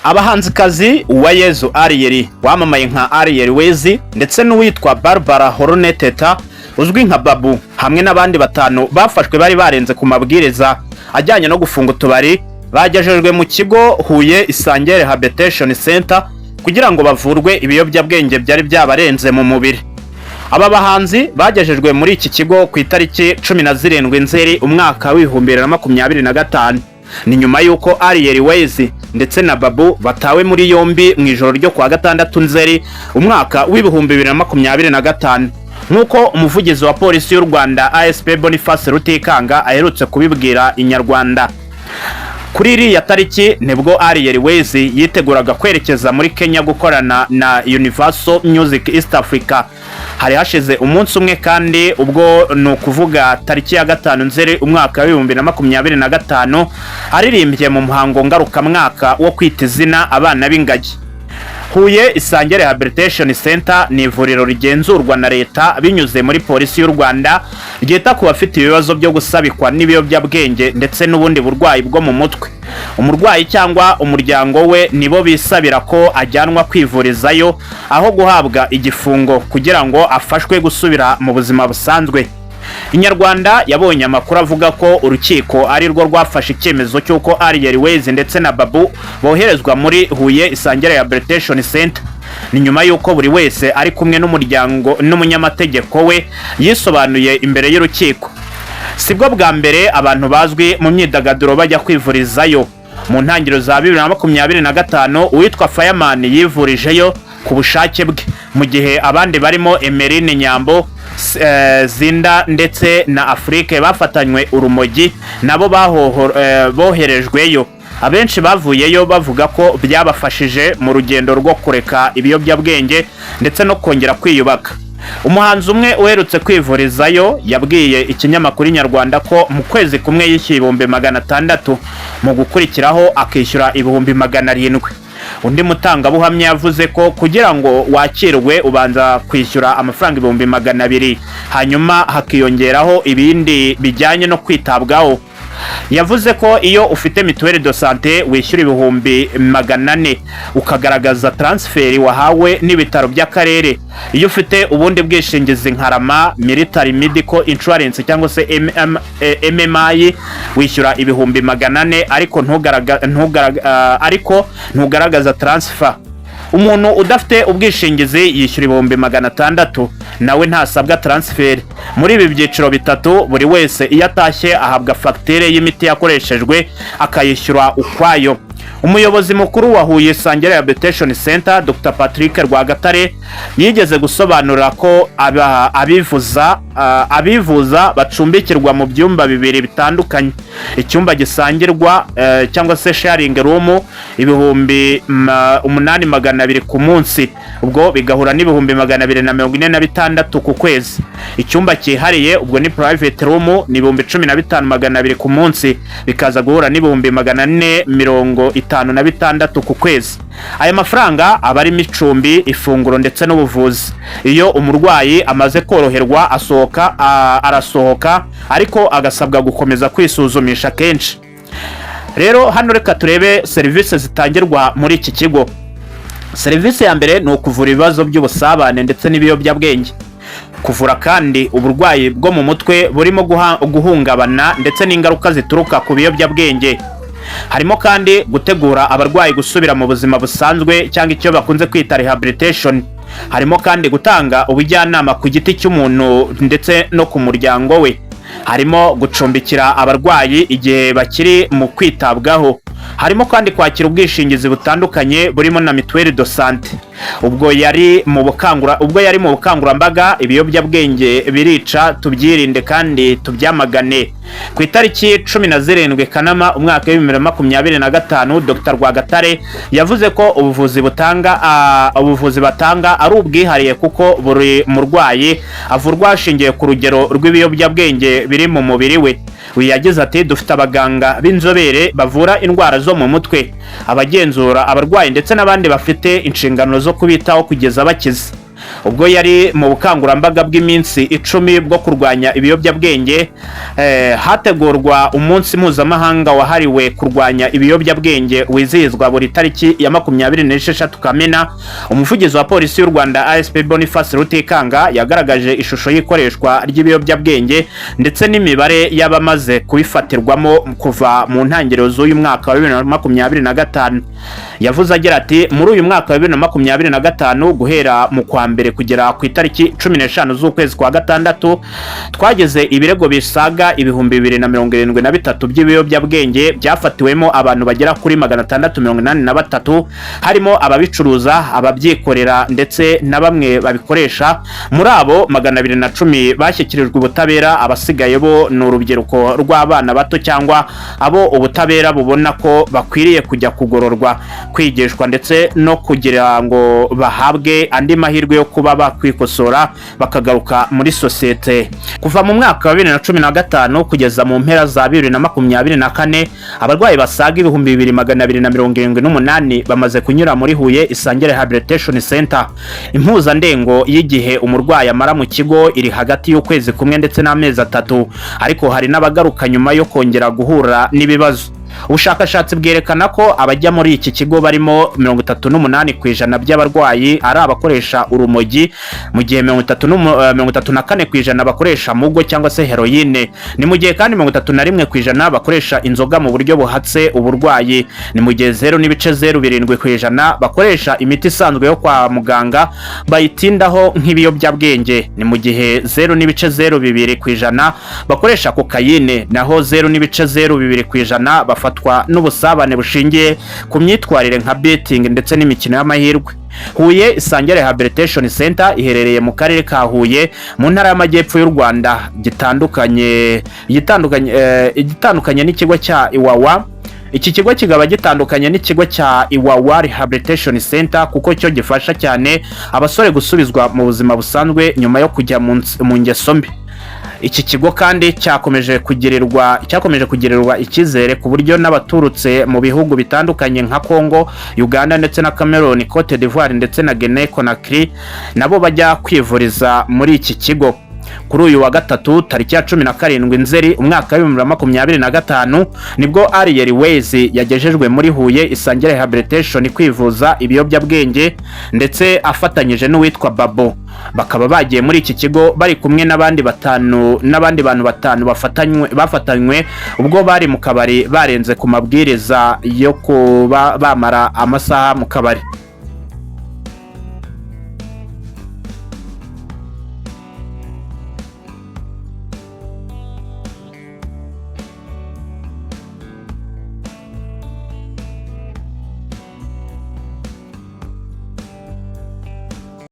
Abahanzikazi Uwayezu Ariel wamamaye nka Ariel Wayz ndetse n'uwitwa Barbara Horne Teta uzwi nka Babu, hamwe n'abandi batanu bafashwe bari barenze ku mabwiriza ajyanye no gufunga utubari, bagejejwe mu kigo Huye Isange Rehabilitation Center kugira ngo bavurwe ibiyobyabwenge byari byabarenze mu mubiri. Aba bahanzi bagejejwe muri iki kigo ku itariki 17 Nzeri umwaka w'2025. Ni nyuma y'uko Ariel Wayz ndetse na Babu batawe muri yombi mu ijoro ryo kuwa gatandatu Nzeri umwaka w'2025, nk'uko umuvugizi wa Polisi y'u Rwanda, ASP Boniface Rutikanga, aherutse kubibwira Inyarwanda. Kuri iriya tariki nibwo Ariel Wayz yiteguraga kwerekeza muri Kenya gukorana na Universal Music East Africa. Hari hashize umunsi umwe kandi, ubwo ni ukuvuga tariki ya 5 Nzeri umwaka w'2025, aririmbye mu muhango ngarukamwaka wo kwita izina abana b'ingagi. Huye Isange Rehabilitation Center ni ivuriro rigenzurwa na leta binyuze muri Polisi y'u Rwanda, ryita ku bafite ibibazo byo gusabikwa n'ibiyobyabwenge ndetse n'ubundi burwayi bwo mu mutwe. Umurwayi cyangwa umuryango we nibo bisabira ko ajyanwa kwivurizayo aho guhabwa igifungo, kugira ngo afashwe gusubira mu buzima busanzwe. Inyarwanda yabonye amakuru avuga ko urukiko ari rwo rwafashe icyemezo cy'uko Ariel Wayz ndetse na Babu boherezwa muri Huye Isange Rehabilitation Center. Ni nyuma y'uko buri wese ari kumwe n'umuryango n'umunyamategeko we yisobanuye imbere y'urukiko. Sibwo bwa mbere abantu bazwi mu myidagaduro bajya kwivurizayo. Mu ntangiriro za 2025, uwitwa Fireman yivurijeyo ku bushake bwe, mu gihe abandi barimo Emeline Nyambo, Zinda ndetse na Afrique bafatanywe urumogi nabo boherejweyo. Abenshi bavuyeyo bavuga ko byabafashije mu rugendo rwo kureka ibiyobyabwenge ndetse no kongera kwiyubaka. Umuhanzi umwe uherutse kwivurizayo yabwiye ikinyamakuru Inyarwanda ko mu kwezi kumwe yishyuye 600,000, mu gukurikiraho akishyura 700,000. Undi mutangabuhamya yavuze ko kugira ngo wakirwe ubanza kwishyura amafaranga 200,000, hanyuma hakiyongeraho ibindi bijyanye no kwitabwaho. Yavuze ko iyo ufite mutuelle de santé wishyura 400,000, ukagaragaza transfert wahawe n'ibitaro by'akarere. Iyo ufite ubundi bwishingizi nka RAMA, Military Medical Insurance cyangwa se MMI, wishyura 400,000 ariko ntugaragaza transfert. Umuntu udafite ubwishingizi yishyura 600,000, nawe ntasabwa transfert. Muri ibi byiciro bitatu, buri wese iyo atashye ahabwa fagitire y'imiti yakoreshejwe, akayishyura ukwayo. Umuyobozi mukuru wa Huye Isange Rehabilitation Center, Dr Patrick Rwagatare, yigeze gusobanura ko abivuza bacumbikirwa mu byumba bibiri bitandukanye: icyumba gisangirwa cyangwa se sharing room, 8,200 ku munsi, ubwo bigahura n'246,000 ku kwezi; icyumba cyihariye, ubwo ni private room, ni 15,200 ku munsi, bikaza guhura n'456,000 ku kwezi. Aya mafaranga aba arimo icumbi, ifunguro ndetse n'ubuvuzi. Iyo umurwayi amaze koroherwa asohoka, arasohoka, ariko agasabwa gukomeza kwisuzumisha kenshi. Rero hano reka turebe serivisi zitangirwa muri iki kigo. Serivisi ya mbere ni ukuvura ibibazo by'ubusabane ndetse n'ibiyobyabwenge, kuvura kandi uburwayi bwo mu mutwe burimo guhungabana ndetse n'ingaruka zituruka ku biyobyabwenge. Harimo kandi gutegura abarwayi gusubira mu buzima busanzwe cyangwa icyo bakunze kwita rehabilitation. Harimo kandi gutanga ubujyanama ku giti cy'umuntu ndetse no ku muryango we. Harimo gucumbikira abarwayi igihe bakiri mu kwitabwaho. Harimo kandi kwakira ubwishingizi butandukanye burimo na mutuelle de santé. Ubwo yari mu bukangurambaga "Ibiyobyabwenge birica, tubyirinde kandi tubyamagane" ku itariki 17 Kanama umwaka w'2025, Dr Rwagatare yavuze ko ubuvuzi batanga ari ubwihariye, kuko buri murwayi avurwa hashingiwe ku rugero rw'ibiyobyabwenge biri mu mubiri we. Uyu yagize ati: "Dufite abaganga b'inzobere bavura indwara zo mu mutwe, abagenzura abarwayi ndetse n'abandi bafite inshingano zo kubitaho kugeza bakize." Ubwo yari mu bukangurambaga bw'iminsi 10 bwo kurwanya ibiyobyabwenge, hategurwa umunsi mpuzamahanga wahariwe kurwanya ibiyobyabwenge wizihizwa buri tariki ya 26 Kamena, umuvugizi wa Polisi y'u Rwanda, ASP Boniface Rutikanga, yagaragaje ishusho y'ikoreshwa ry'ibiyobyabwenge ndetse n'imibare y'abamaze kubifatirwamo kuva mu ntangiriro z'uyu mwaka wa 2025. Yavuze agira ati: "Muri uyu mwaka wa 2025, guhera mu kwa mbere kugera ku itariki 15 z'ukwezi kwa gatandatu, twageze ibirego bisaga 2073 by'ibiyobyabwenge byafatiwemo abantu bagera kuri 683, harimo ababicuruza, ababyikorera ndetse na bamwe babikoresha. Muri abo, 210 bashyikirijwe ubutabera. Abasigaye bo ni urubyiruko rw'abana bato cyangwa abo ubutabera bubona ko bakwiriye kujya kugororwa, kwigishwa ndetse no kugira ngo bahabwe andi mahirwe yo kuba bakwikosora bakagaruka muri sosiyete." Kuva mu mwaka wa 2015 kugeza mu mpera za 2024, abarwayi basaga 2278 bamaze kunyura muri Huye Isange Rehabilitation Center. Impuzandengo y'igihe umurwayi amara mu kigo iri hagati y'ukwezi kumwe ndetse n'amezi 3, ariko hari n'abagaruka nyuma yo kongera guhura n'ibibazo. Ubushakashatsi bwerekana ko abajya muri iki kigo barimo 38% by'abarwayi ari abakoresha urumogi, mu gihe 34% bakoresha mugo cyangwa se heroine. Ni mu gihe kandi 31% bakoresha inzoga mu buryo buhatse uburwayi. Ni mu gihe 0.07% bakoresha imiti isanzwe yo kwa muganga bayitindaho nk'ibiyobyabwenge. Ni mu gihe 0.02% bakoresha kokayine, naho 0.02% bafatwa n'ubusabane bushingiye ku myitwarire nka betting ndetse n'imikino y'amahirwe. Huye Isange Rehabilitation Center iherereye mu karere ka Huye mu ntara y'Amajyepfo y'u Rwanda, gitandukanye n'ikigo cya Iwawa. Iki kigo kikaba gitandukanye n'ikigo cya Iwawa Rehabilitation Center kuko cyo gifasha cyane abasore gusubizwa mu buzima busanzwe nyuma yo kujya mu ngeso mbi. Iki kigo kandi cyakomeje kugirirwa icyizere ku buryo n'abaturutse mu bihugu bitandukanye nka Congo, Uganda ndetse na Cameroon, Cote d'Ivoire ndetse na Guinea Conakry nabo bajya kwivuriza muri iki kigo. Kuri uyu wa gatatu, tariki ya 17 Nzeri umwaka wa 2025, nibwo Ariel Wayz yagejejwe muri Huye Isange Rehabilitation kwivuza ibiyobyabwenge, ndetse afatanyije n'uwitwa Babo. Bakaba bagiye muri iki kigo bari kumwe n'abandi batanu, n'abandi bantu batanu bafatanywe ubwo bari mu kabari barenze ku mabwiriza yo kuba bamara amasaha mu kabari.